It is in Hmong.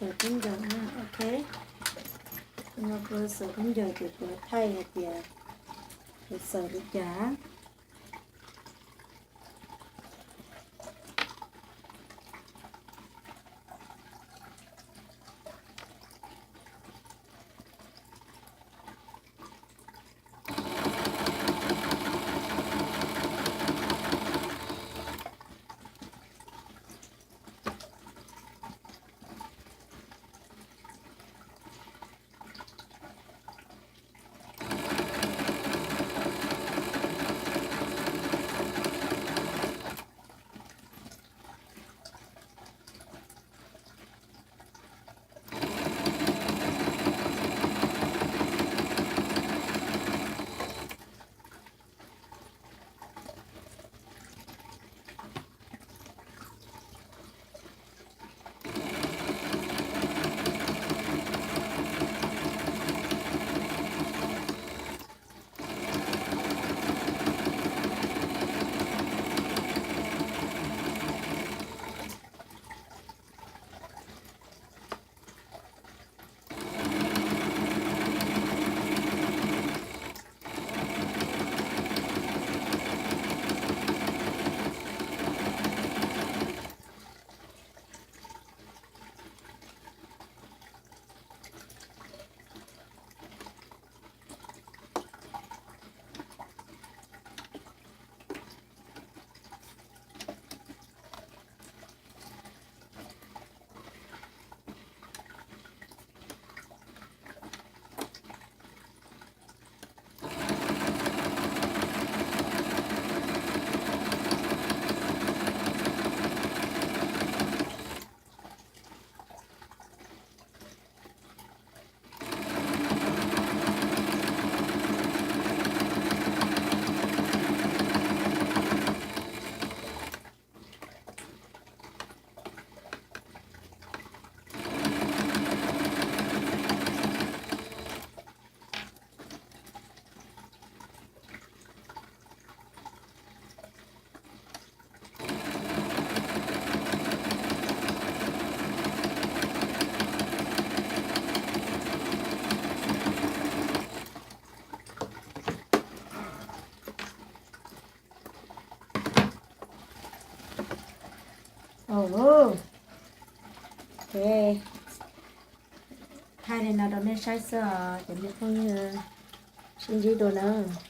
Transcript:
Xaws khaub ncaws na, ok. No kuv xaws khaub ncaws ces kuv thaij hais tias kuv xaws li cas. Thaij li no rau nej saib xwb os cov me phooj ywg, sib ntsib dua nawb.